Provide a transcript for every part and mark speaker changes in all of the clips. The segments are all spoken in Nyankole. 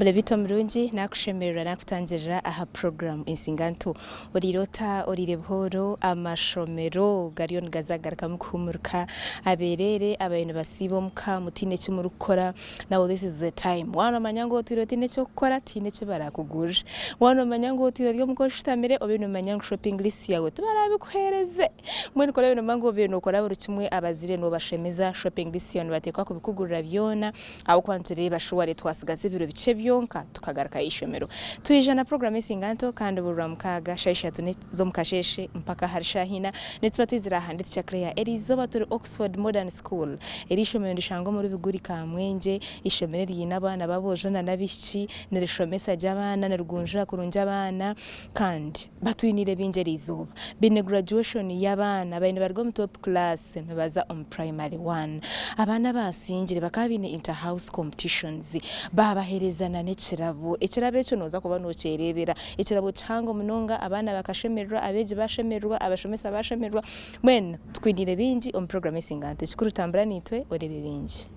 Speaker 1: Murebiito murungi nakushemererwa nakutangirira aha puroguramu Ensinganto. Oriire ota? Oriire buhooro? Amashomero gariyo nigaza kugarukamu kuhumurika. Abereere ababaire nibasiiba omuka mutiine eki murikukora now this is the time. Waaba nomanya ngu otwire otiine eky'okukora tihaine eki barakugurira. Waaba nomanya ngu otwire ori omuka oshutamire obe nomanya ngu shopping list yaawe tibarabikuheereze. Mbwenu ku oraabe nomanya ngu obaire nokora buri kimwe abazaire nobashemeza, shopping list yaawe nibateekwa kubikugurira byona. Ahabw'okuba nitureeba shuware twasigaza ebiro bikye byonka tukagaruka aha ishomero. Twija na puroguramu Ensinganto kandi buri Rwamukaaga shaaha ishatu z'omu kasheeshe mpaka ahari shaaha ina nituba twizire aha Nditsya Claire. Eri izooba turi Oxford Modern School. Eri ishomero nirishangwa omuri Biguri Kamwengye. Ishomero eri riine abaana b'aboojo na n'abaishiki. Nirishomesa gye abaana, nirigunjura kurungi abaana kandi batwiniire bingi eri izooba. Baine graduation y'abaana baabaire nibaruga omu top class nibaza omu primary one. Abaana abaasingire bakaba baine inter house competitions baabaheereza na n'ekirabo. Ekirabo ekyo nooza kuba nookyereebera. Ekirabo kihango munonga abaana bakashemererwa, abeegi baashemererwa, abashomesa baashemererwa. Mbwenu tukwiniire bingi omu puroguraamu y'Ensinganto. Ekikuru tambura naitwe oreebe bingi.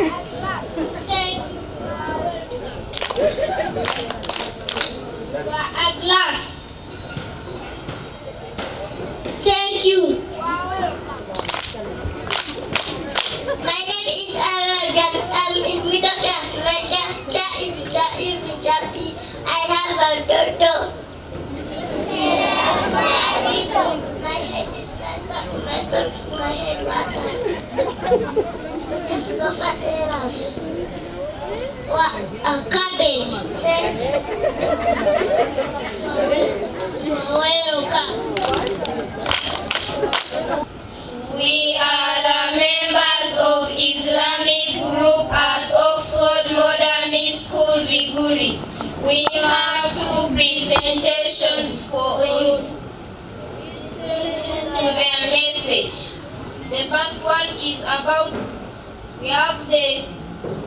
Speaker 2: A glass. Thank you. My name is Aaron. I'm in middle class. My teacher is Jai. I have a daughter. My head is messed up, messed up, my head water. It's potatoes. What? A cabbage. Thank you. Welcome.
Speaker 3: We are the members of Islamic group at Oxford Modern School, Biguri. We have two presentations for you to their message. The first one is about, we have the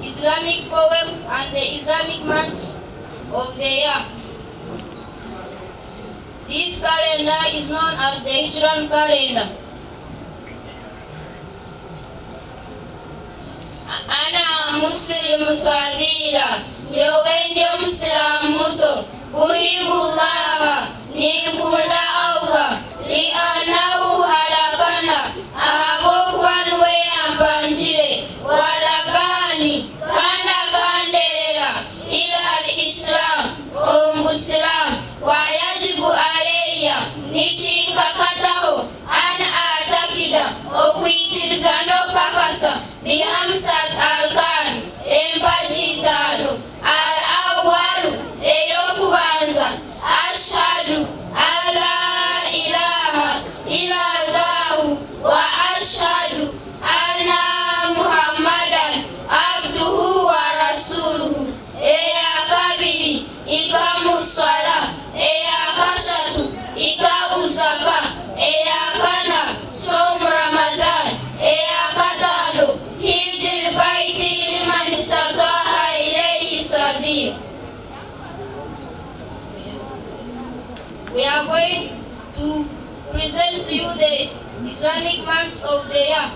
Speaker 3: Islamic poem and the Islamic months of the year. This calendar is known as the Hijran calendar. Ana Muslim Sadira, nyowe ndi omusiraamu muto, uhibbullaha, ninkunda Allah, li'annahu halakana, ahabw'okuba niwe yampangire, warabani, kandi akanderera, ila al-Islam, omu busiraamu, wa yajibu alayya, nikinkakataho, an atakida, okwikiriza n'okukakasa, bihamsat arkan, empagi itaano, al awwalu, ey'okubanza, ashhadu an la ilaha illallahu wa ashhadu anna muhammadan abduhu wa rasuluhu. Eya kabiri, ikamu swala. Eya kashatu, itau zaka. Eya kana, som Ramadan. Eya katano, hijjil baiti liman istatwa'a ilayhi sabil. We are going to present to you the Islamic months of the year.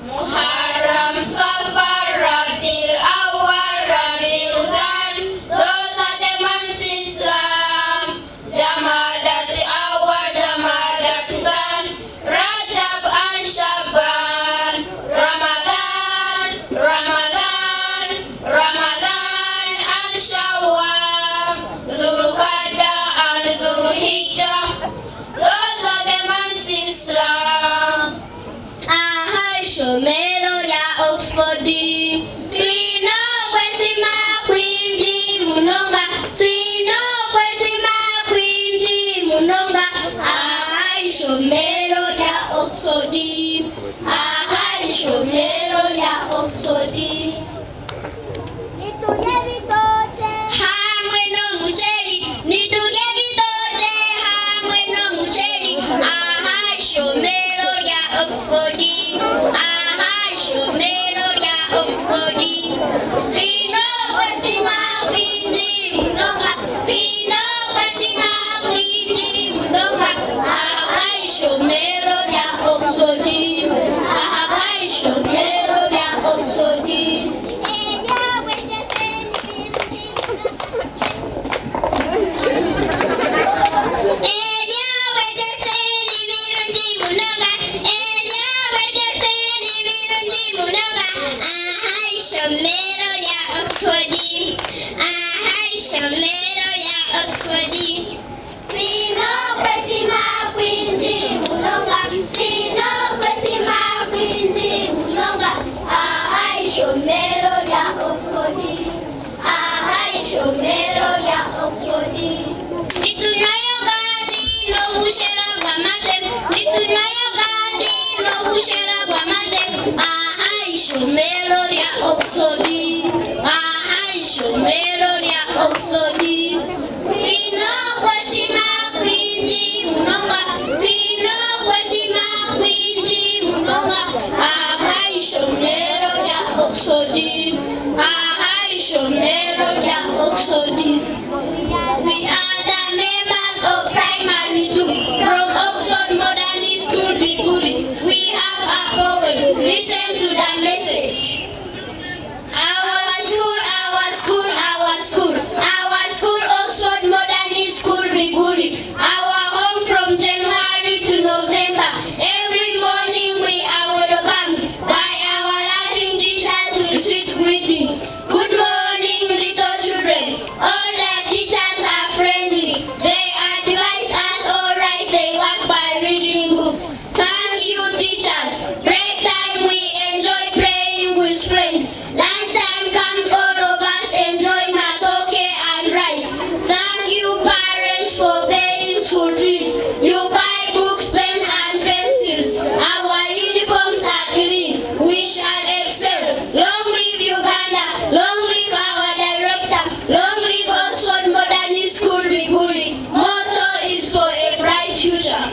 Speaker 3: Muharram, Safar, Rabiul Awwal, Rabiul Thani. Those are the months in Islam. Jamadat Awwal, Jamadat Thani, Rajab and Shaban, Ramadan, Ramadan, Ramadan and Shawwal, Dhul-Qa'dah and Dhul-Hijjah. Those are the months in Islam.
Speaker 2: Aha ishomero rya Oxford twine okwesiima kwingi munonga, twine okwesiima kwingi munonga. Aha ishomero rya Oxford, aha ishomero rya Oxford. Hamwe n'omuceeri, niturya ebitookye hamwe n'omuceeri. Aha ishomero rya Oxford, aha ishomero rya Oxford. Twine okwesiima kwingi munonga, twine okwesiima kwingi munonga. Aha ishomero rya Oxford, aha ishomero rya Oxford. Ebyobwegyese ni birungi munonga, ebyobwegyese ni birungi munonga. Aha ishomero rya Oxford, aha ishomero rya Oxford. Twine okwesiima kwingi munonga, twine okwesiima kwingi munonga. Aha ishomero rya Oxford, aha ishomero rya Oxford. Nitunywa yogati n'obushera bw'amate, nitunywa yogati n'obushera bw'amate. Aha ishomero rya Oxford, aha ishomero rya Oxford. Twine okwesiima kwingi munonga, twine okwesiima kwingi munonga. Aha ishomero rya Oxford, aha ishomero rya Oxford. We are the members of primary two from Oxford Modern School, Biguri. We have a poem. Listen to Long live Uganda! Long live our director! Long live Oxford Modern School Biguri! Motto is for a bright future.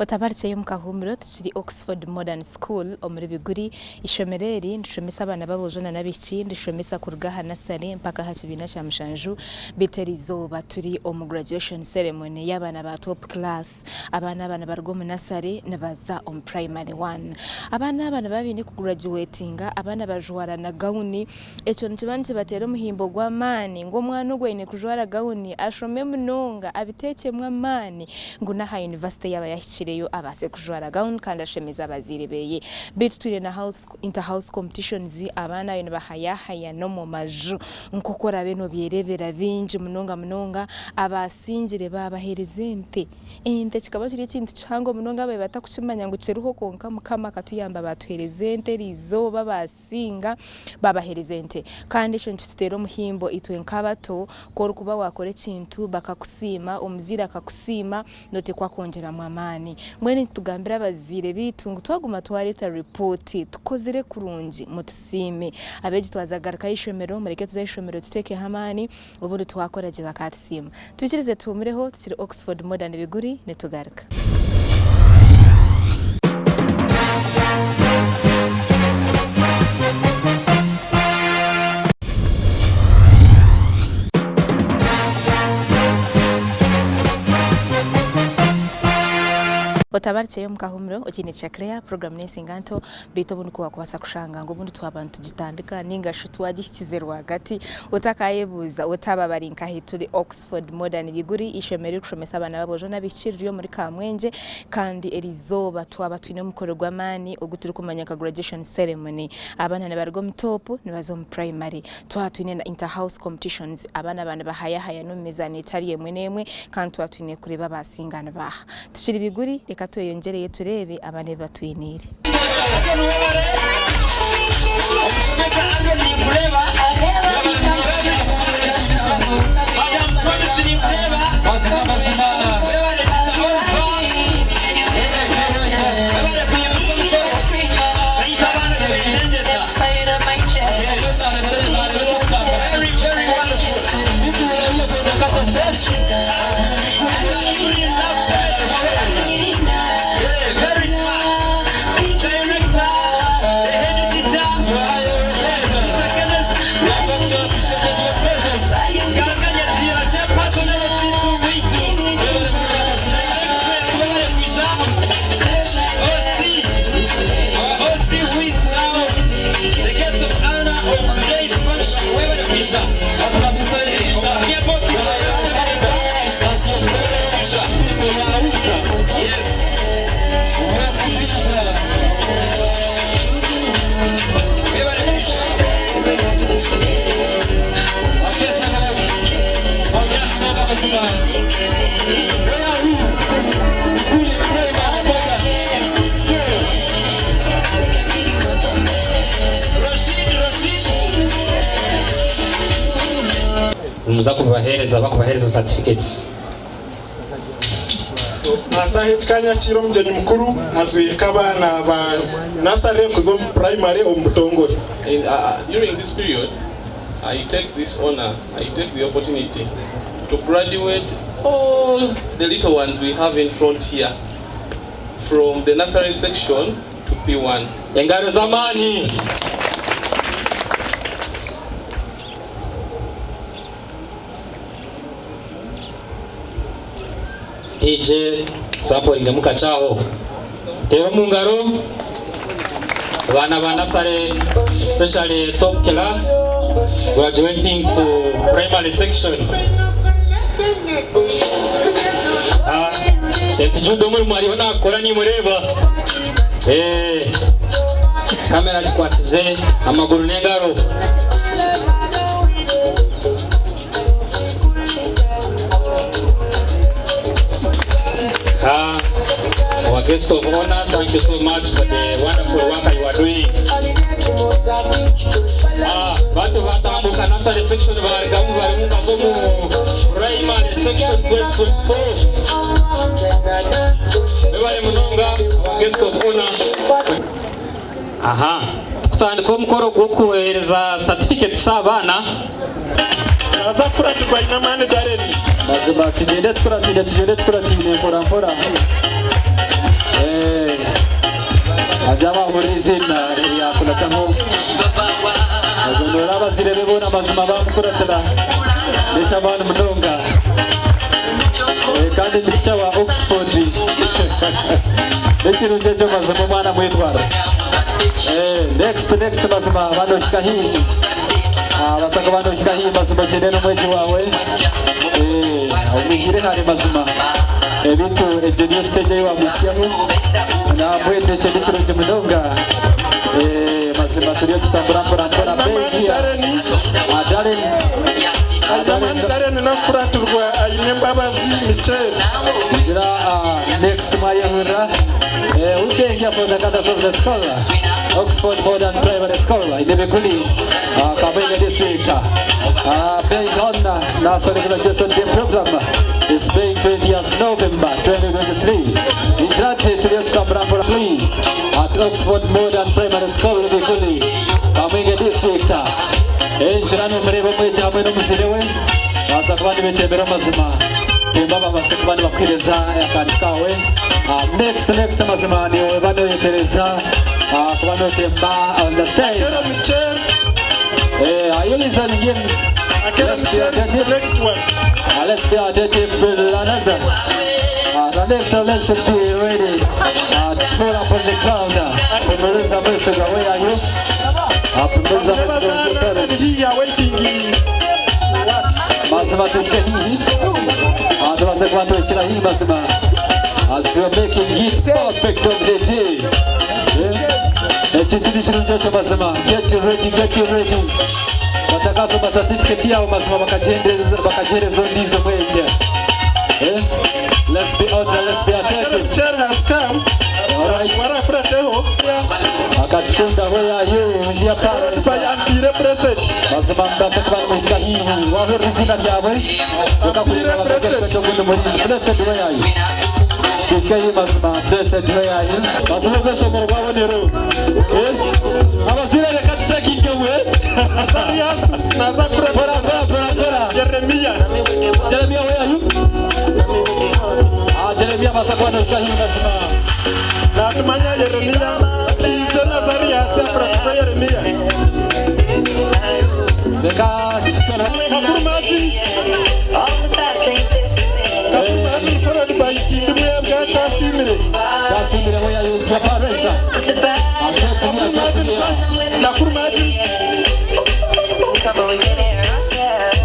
Speaker 1: Otabarikyeyo omu kahuumuro tukiri Oxford Modern School omuri Biguri. Eishomero eri nirishomesa abaana b'aboojo nana abaishiki, nirishomesa kuruga aha nasare mpaka aha kibiina kya mushanju. Beitu eriizooba turi omu graduation ceremony y'abaana ba top class. Abaana aba nibaruga omu nasare nibaza omu primary one. Abaana aba nibaba baine kugurajuwetinga, abaana bajwara na gawuni. Ekyo nikiba nikibateera omuhimbo gw'amaani ngu omwana ogu aine kujwara gawuni, ashome munonga, abiteekyemu amaani ngu n'aha yunivasite yaaba yaahikireyo abaase kujwara gawuni kandi ashemeze abazaire be. Beitu twine na house inter house competitions, abaana ayo nibahayahaya n'omu maju nk'oku oraabe noobyereebera bingi munonga munonga. Abaasingire baabaheereza ente. Ente kikaba kiri ekintu kihango munonga ababaire batarikukimanya ngu kiriho kwonka Mukama akatuyamba baatuheereza ente eriizooba baasinga baabaheereza ente. Kandi ekyo nikituteera omuhimbo itwe nk'abato ku orikuba waakora ekintu bakakusiima, omuzaire akakusiima nooteekwa kwongyeramu amaani. Mbwenu nitugambira abazaire baitu ngu twaguma twareeta ripooti tukozire kurungi mutusiime. Abeegi twaza kugaruka aha ishomero mureke tuze aha ishomero tuteekeho amaani Obundi twakora gye bakatusiima. Twikirize tuhuumureho tukiri Oxford Modern Biguri nitugaruka. Otabarikyeyo omu kahumuro okiine kya Claire, puroguramu n'ensinga nto beitu obundi ku wakubaasa kushanga ngu obundi twaba nitugitandika ninga shi twagihikize rwagati otakayebuuza oti aba bari nkahi? Turi Oxford Modern Biguri, eishomero eririkushomesa abaana b'aboojo n'abaishiki riri omuri Kamwengye kandi erizooba twaba twine omukoro gw'amaani ogu turikumanya nka graduation ceremony. Abaana nibaruga omu top nibaza omu primary. Twaba twine na inter house competitions, abaana baaba nibahayahayana omu mizaano etari emwe n'emwe kandi twaba twine kureeba abaasinga nibaaha. Tukiri Biguri reka tweyongyereyo tureebe abaana ebi batwiniire.
Speaker 4: mazima. Where are you? Bikuli Primary Modern School. Rashid, Rashid.
Speaker 5: Nimuza kubaheereza bakubaheereza certificates.
Speaker 6: Asaha ekikanya kiire omugyenyi mukuru azwirike abaana ba nasare kuza omu purayimare omu butongore.
Speaker 7: During this period, I take this honor, I take the opportunity to graduate all the little ones we have in front here, from the nursery section to P1.
Speaker 5: Engaro z'amaani. DJ saporinga mukakyaho. Teera omu ngaro abaana ba nasare, especially top class graduating to primary section. Ah, St. Jude omurimo ariho nakora nimureba. Eh, kamera gikwatize amaguru n'engaro. Ah, our guest of honor, thank you so much for the wonderful work you are doing. Ah, batu batambuka nursery section barigamu barimu bazo mu primary section 2024. Bebale munonga, our guest of honor. Aha, tukutandika omukoro gw'okuheereza certificates abaana.
Speaker 6: Naza kuratirwa Ainamani Darren.
Speaker 4: Mazima tugende tukuratire, tugende tukuratire mpora mpora. Eh, ajaba bahurira izina ryakurataho agondora abazire be boona mazima bamukuratira nesha abantu munonga. Eh, kandi ni teacher wa Oxford nekirungi ekyo mazima omwana mwetwara. Eh, next next mazima banohika hihi. Ah, basaka banohika hihi mazima ogende n'omwegi wawe. Eh, omwihire hare mazima ebintu egyo niyo stage ei wamuhitsyaho nambwenu ekyo nikirungi munonga. Eh, mazima turiyo tutambura mpora mpora.
Speaker 6: Ainamani
Speaker 4: Begia
Speaker 6: Darren.
Speaker 4: Darren.
Speaker 6: Ainamani Darren nakuratirwa Aine Mbabazi Michel.
Speaker 4: Ngira next mwayehurira who came here for the campus of the school, Oxford Modern Primary School in Bikuli, Kamwenge District. Being on Nursery Graduation Day program is being 20th November 2023. Intrati turiyo tutambura mpora 3 at Oxford Modern Primary School Bikuli, Kamwenge District. Enjira nomureba omwegi hamwe n'omuzire we baza kuba nibetembera amazima temba babase kuba nibakuhereza akantu kawe. Next next mazima niwe banoyetereza kuba notemba on the stage.
Speaker 6: Akero Michel.
Speaker 4: Eh, are you listening in?
Speaker 6: Akero
Speaker 4: Let's be
Speaker 6: Michel is the
Speaker 4: attentive.
Speaker 6: next one.
Speaker 4: Let's be attentive with another. The next election be ready. Pull up on the ground. Pumuluza Mesiga, where are you? Pumuluza Mesiga, is your parent.
Speaker 6: And he are waiting what?
Speaker 4: Mazima tufike hihi. Tubase kuba tuhikira hihi mazima. As you are making it perfect of the day. Yeah. Ekintu nikirungi ekyo mazima. Get ready, get ready. Batakasoma certificate yabo mazima bakagihereza bakagihereza ondiijo mwegye. Eh? Let's be order, let's be
Speaker 6: Akero
Speaker 4: attentive.
Speaker 6: Michel has come.
Speaker 4: All right.
Speaker 6: Warakurateho.
Speaker 4: Akatukunda, where are you? Njia parent.
Speaker 6: By Ampire Blessed.
Speaker 4: Mazima mbasa kuba muhika hihi. Wahurira izina ryawe. Bakakurinda bakagira ogundi murinzi. Blessed, where are you? Tuhike mazima. Blessed, where are you? Mazima ogw'eshomero gwabonero. Eh? Abazire reka tushakinge mwe.
Speaker 6: Azarias naza
Speaker 4: Pora
Speaker 6: kuratirwa
Speaker 4: pora pora pora.
Speaker 6: Jeremia.
Speaker 4: Jeremia, where are you? Ah, Jeremia basa kuba nohika hihi mazima.
Speaker 6: Natumanya Yeremia. Ise Nazarias akuratirwa Yeremia.
Speaker 4: Reka tukore.
Speaker 6: Kakuru Marvin. Kakuru Marvin followed by Tindimwe Chasimire.
Speaker 4: Chasimire, where are you? Is your parents?
Speaker 6: Kakuru Marvin first. Kakuru Marvin.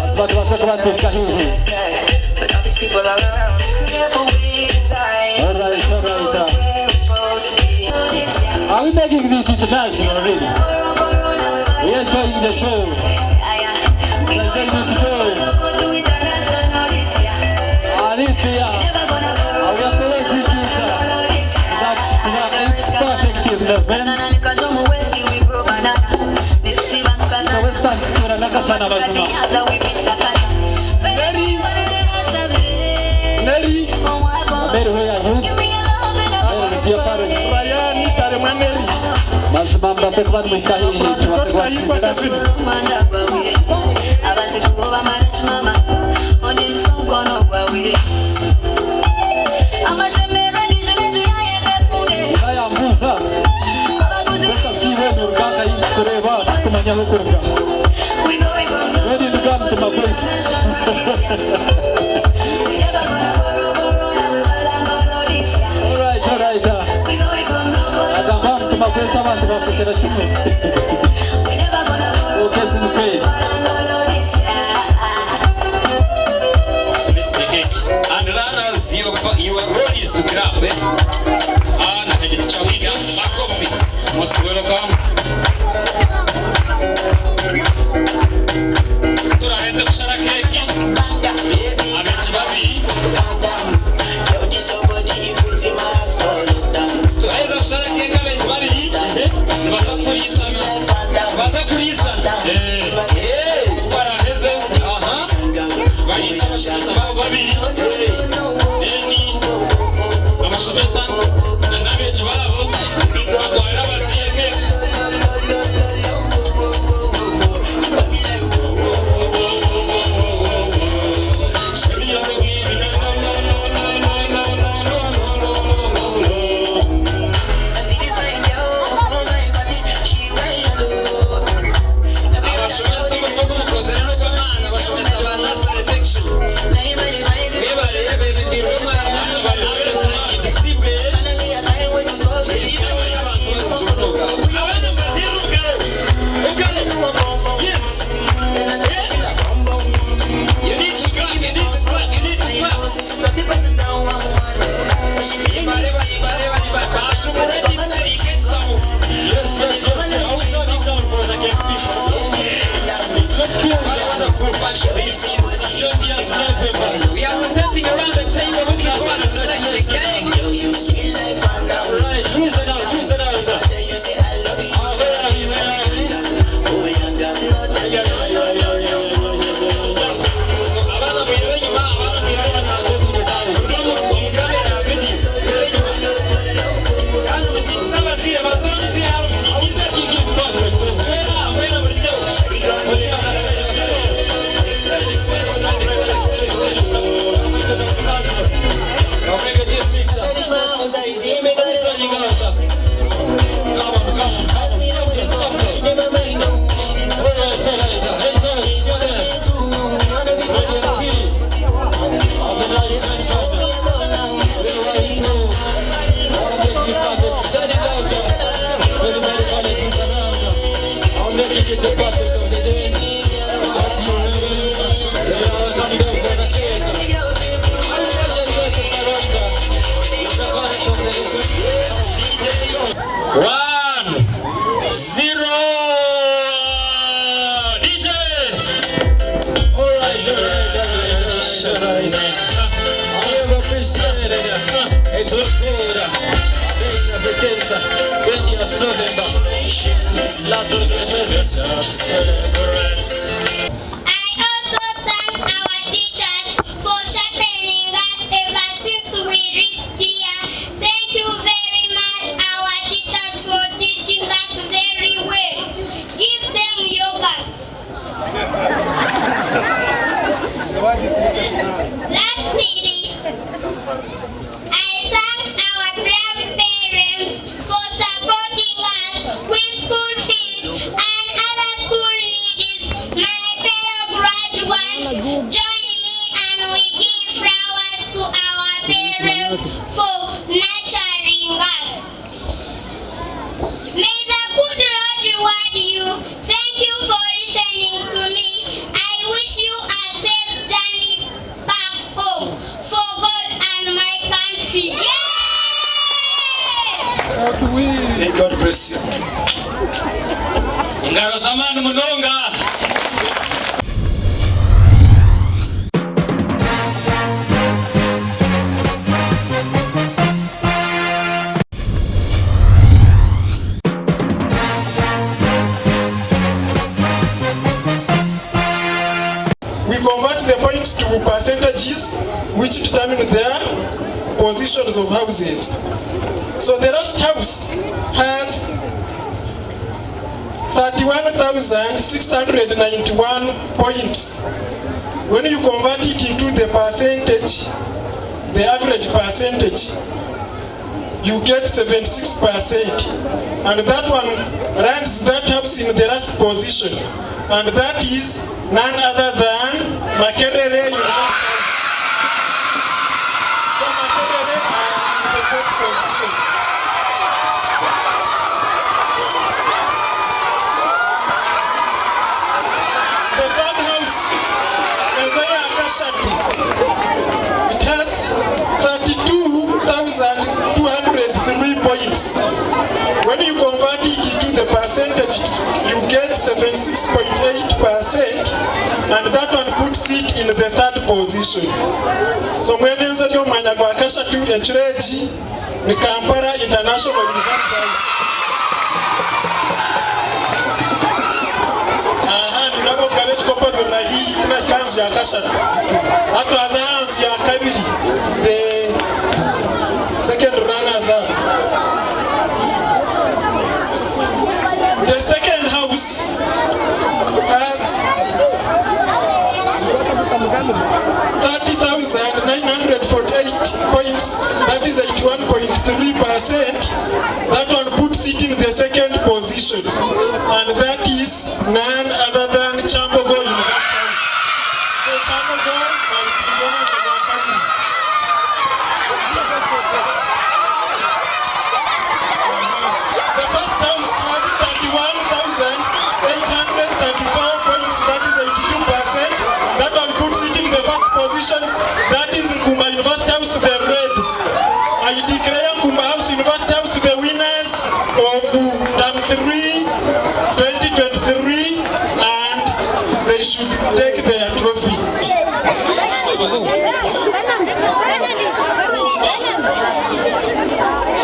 Speaker 4: Mazima tubase kuba tuhika hihi. All right. Are we making this international, really? We are enjoying the show. We are enjoying the show. Sana mazima.
Speaker 6: Neri.
Speaker 4: Mary, where are you? Mary, is your parent.
Speaker 6: Ryan Taremwa Neri.
Speaker 4: Mazima mbase kuba nimwika haihi tubase
Speaker 6: Kayibwa
Speaker 4: kubasingira.
Speaker 6: Kevin.
Speaker 4: Yambuza reka sibe nuruganga kureba tukumanya aho kuruga. Ready to come to my place. Alright, alright. Agamba mutuma kwesa abantu basekera kimwe. Okezi mukeye.
Speaker 5: So let's the cake.
Speaker 8: And learners, your role is to clap, eh?
Speaker 5: And head teacher Wiga,
Speaker 8: Back office.
Speaker 5: most welcome. Turaheze kushara keki abeegi babiri. Turaheza kushara keki abeegi babiri nibaza kuriisana, baza kuriisana. Baraheze aha bariisa abashomesa babo babiri, then abashomesa n'abeegi babo batwarira abaziire keki.
Speaker 8: Abashomesa mutukozere n'okw'amaani, abashomesa ba nursery section. Mwebale, bebembirwe ebisibwe.
Speaker 5: Abaana mbateere obugaro, obugaro. Yes. You need to clap, you need to clap, you need to clap. Yes, yes, yes. Are we not down for the cake people?
Speaker 8: What a wonderful function this is.
Speaker 5: 20th November.
Speaker 8: We are rotating around the table looking forward to select the cake.
Speaker 5: Right, who's it out? Who's it out? Ah, where are you? Where are you?
Speaker 8: Abaana mwire enyuma, abaana mwire enyuma, omu kamera video, mwire enyuma. Kandi mukingize abazaire, bazoora hano mukingize. Twena, mwena buri kimwe.
Speaker 5: One, zero, DJ.
Speaker 4: All right, all right, all right, all right, all right. I am appreciated. It looks good. Being Africans, 20th November. Last of the
Speaker 2: I also thank our teachers for sharpening us ever since we reached here. Thank you very much, our teachers, for teaching us very well. Give them yogurt. Lastly, I thank our grandparents for supporting us with school fees and other school needs. My fellow graduates, join me and we give flowers to our parents for nurturing us. May the good Lord reward you. Thank you for listening to me. I wish you a safe journey back home for God and my country. Yeah!
Speaker 8: May God bless you.
Speaker 5: Engaro z'amaani munonga.
Speaker 6: convert the points to percentages which determine their positions of houses. So the last house has 31,691 points. When you convert it into the percentage, the average percentage, you get 76%. And that one ranks that house in the last position. And that is none other than Makerere University. So Makerere are in the fourth position. The third house, enju ya kashatu, it has 32,203 points. When you convert it into the percentage, you get 76.8%, and that one puts it in the third position. So mwene enju eri omu mwanya gwa kashatu ekiro eki ni Kampala International University House. Aha ninabwo kugaba ekikopo birira haihi tunahika aha nju ya kashatu. Hati twaza aha nju ya kabiri, the second runners up. The second house has 30,948 points, that is 81.3%. That one puts it in the second position, and that is none other than Kyambogo University House. So Kyambogo by The first house has 31,834 points, that is 82%. That one puts it in the first position. That is Nkumba University House, the Reds. I declare Nkumba House University House the winners of term 3, 2023, and they should take their trophy.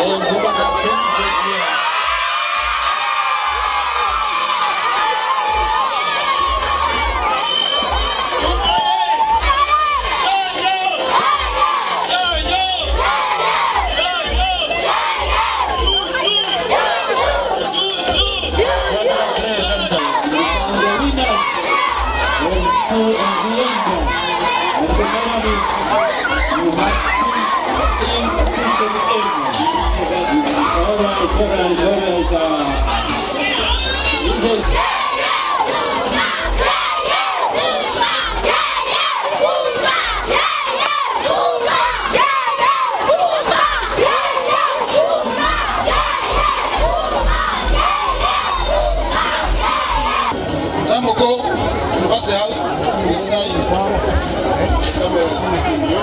Speaker 4: Nkumba captains get here. Congratulations. The winners will two in the end. And finally, you must be in season M. All right, all right, all right.
Speaker 9: Kyambogo University House is cameras meeting you.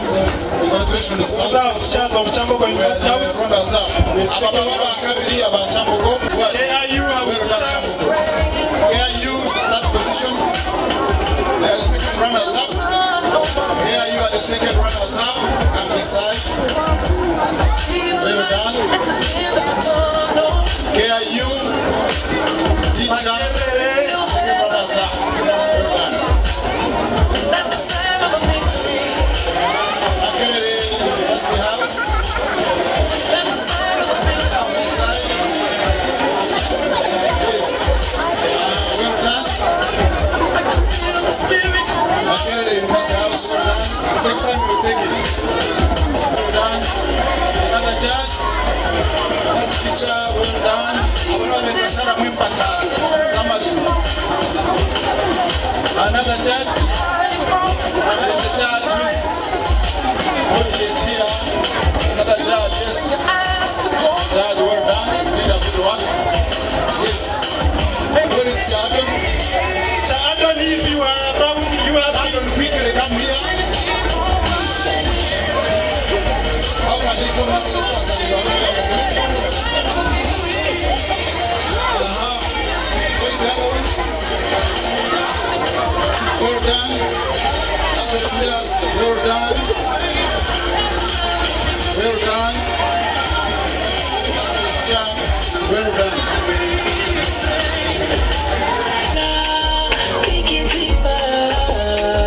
Speaker 9: So congratulations, sir.
Speaker 6: Those are teachers of Kyambogo University House.
Speaker 9: Runners up. Ababa bakabiri aba Kyambogo.
Speaker 6: KIU House teachers.
Speaker 9: KIU third position. They are the second runners up. KIU are the second runners up. And beside. Well done. KIU teacher second runners up. Well done. Makerere University House. Down this side. Yes. Well done. Makerere University House, well done. Next time we will take it. Well done. Another judge. Judge teacher, well done. Abana b'Biashara Mwimpaka. Zamasu. Another judge. There's a judge who's not yet here. Another judge, yes. Judge, well done. Did a good work. Yes. Where is Adam?
Speaker 6: Teacher Anthony, if you are around, you are
Speaker 9: Adam, quickly come here. How can they come so fast and you are not Uh-huh. What is the other one? Well done. Other teachers, well done. Well done. Yeah, well done.
Speaker 8: Speaking deeper.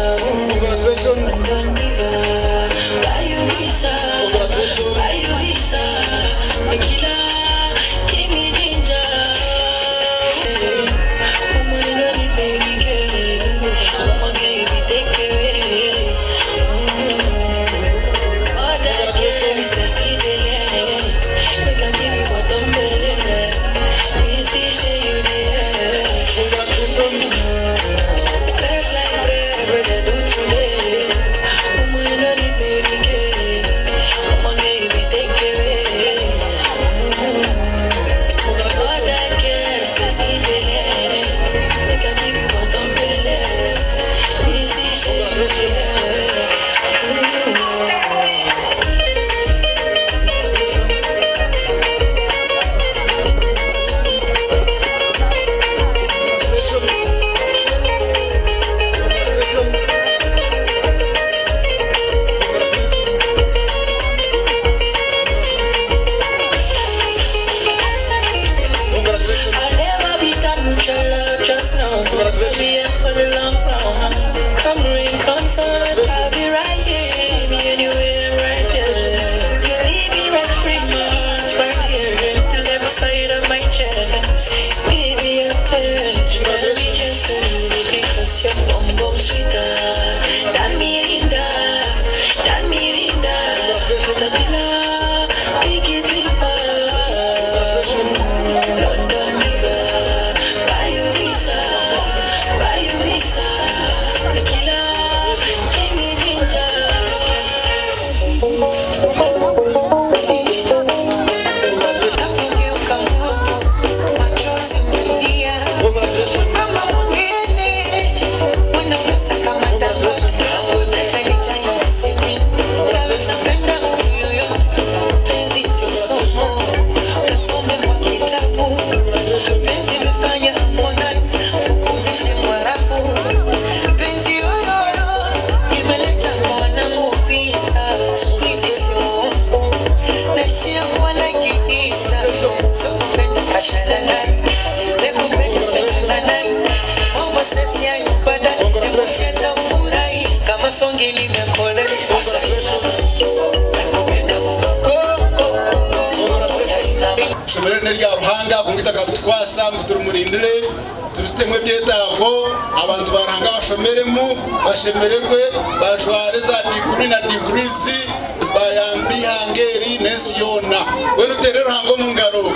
Speaker 9: Ishomero eri n'erya Ruhanga kwonka itwe akabitukwasa ngu turimurindire turitemu ebyetaago abantu ba Ruhanga bashomeremu bashemererwe bajware za diguri na degrees bayambe eihanga eri n'ensi yoona. Mbwenu tuteere Ruhanga omu ngaro.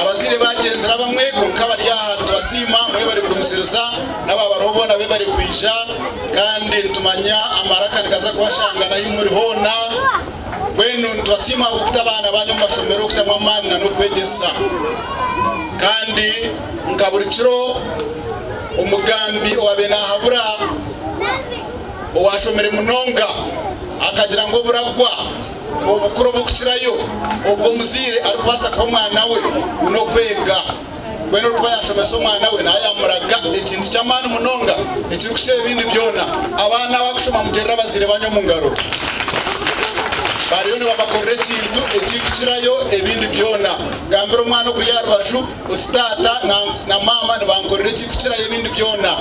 Speaker 9: Abazaire bagyenzire abamwe kwonka abari aha nitubasiima mwebare kugumisiriza n'aba bariho boona bebare kwija. Kandi nitumanya amaraka nigaza kubashanga n'ahi muri hoona. Mbwenu nitubasiima ahabw'okuta abaana baanyu omu mashomero kutamu amaani na n'okwegyesa. Kandi nka buri kiro omugambi owaabaire naahabura owaashomire munonga akagira ngu oburagwa obukuru oburikukirayo obu omuzaire arikubaasa kuha omwana we n'okwega. Mbwenu orikuba yaashomesa omwana we naaba yaamuraga ekintu ky'amaani munonga ekirikukira ebindi byona. Abaana abarikushoma muteerere abazaire baanyu omu ngaro. Bariyo nibabakorera ekintu ekirikukirayo ebindi byona. Gambira omwana okuri aha rubaju oti, Taata na maama nibankorera ekirikukirayo ebindi byona.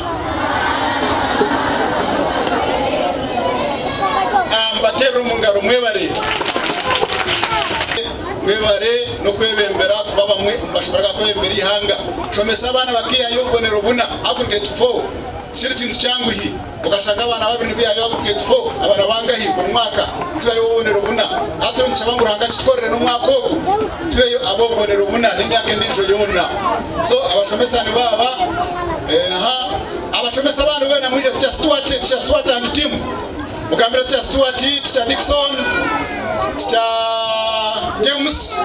Speaker 9: Mbateerere omu ngaro. Mwebare. Mwebare n'okwebembera kuba bamwe omu mashomero agakwebembera eihanga. Shomesa abaana bakaihayo obubonero buna, aggregate four, tikiri kintu kyanguhi okashanga abaana babiri nibaihayo aggregate four abaana bangahi buri mwaka tibaihayo obubonero buna. Hati nitushaba ngu Ruhanga akitukorere n'omwaka ogu tuheyo ab'obubonero buna n'emyaka endiijo yoona. So abashomesa nibo aba eha abashomesa abandi boona mwije Teacher Stuart, Teacher Stuart and team. Mugambire Teacher Stuart, Teacher Dickson, Teacher James,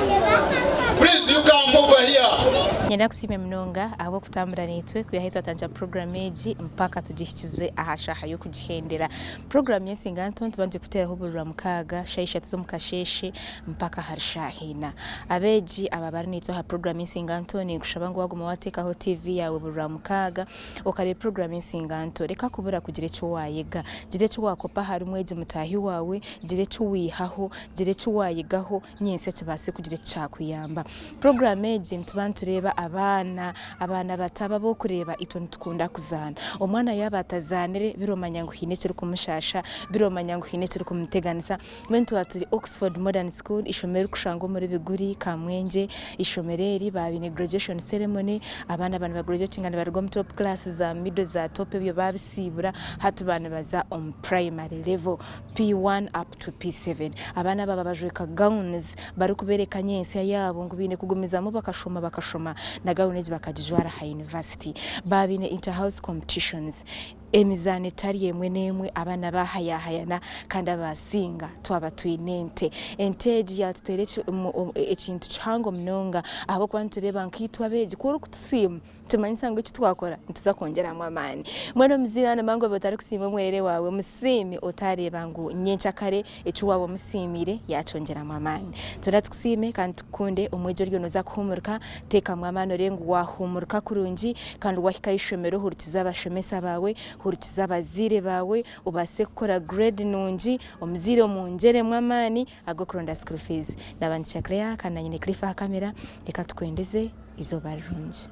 Speaker 9: please you come over here.
Speaker 1: Nyenda kusiime munonga ahabw'okutambura naitwe kwiha ahu twatandikira puroguraamu egi mpaka tugihikize aha shaaha y'okugihendera. Puroguraamu y'ensinga nto nituba nitugikuteeraho buri Rwamukaaga shaaha ishatu z'omu kasheeshe mpaka ahari shaaha ina. Abeegi aba abari naitwe aha puroguraamu y'ensinga nto ninkushaba ngu waaguma waateekaho tiivi yaawe buri Rwamukaaga Okareeba puroguraamu y'ensingaanto, reka kubura kugira eki waayega. Gira eki waakopa ahari mwegi mutaahi waawe, gira eki waihaho, gira eki waayigaho, nyentsya kibaase kugira eki kyakuyamba. Puroguraamu egi nituba nitureeba abaana, abaana bato aba ab'okureeba itwe nitukunda kuzaana. Omwana yaaba atazaanire, biri omanya ngu haine ekirikumushaasha, biri omanya ngu haine ekirikumuteganisa. Mbwenu twaba turi Oxford Modern School, eishomero erikushangwa omuri Biguri, Kamwengye. Eishomero eri baaba baine graduation ceremony, abaana baaba nibagraduatinga nibaruga omu top class za middle za top ebyo baabisiibura, hati baaba nibaza omu primary level, P1 up to P7. Abaana aba babajweka gowns barikubeereka nyentsya yaabo ngu baine kugumizamu bakashoma bakashoma na gown egi bakagijwara aha university. Baaba baine inter house competitions. Emizaano etari emwe n'emwe abaana baahayahayana kandi abaasinga twaba twine ente. Ente egi yaatuteera ekintu kihango munonga ahabw'okuba nitureeba nkaitwe abeegi ku orikutusiima nikimanyisa ngu eki twakora nituza kwongyeramu amaani. Mbwenu omuzaire waaba ngu otarikusiima omwereere waawe musiime otaareeba ngu nyenkyakare eki waaba omusiimiire yaakyongyeramu amaani. Twena tukusiime kandi tukukunde, omwegi oriyo nooza kuhuumurika, teekamu amaani oreebe ngu waahuumurika kurungi kandi waahika aha ishomero hurikiza abashomesa baawe, hurikiza abazaire baawe obaase kukora grade nungi, omuzaire omwongyeremu amaani ag'okuronda school fees. Naaba ndi Claire kandi na nyine Cliff aha kamera, reka tukwendeze eizooba rirungi.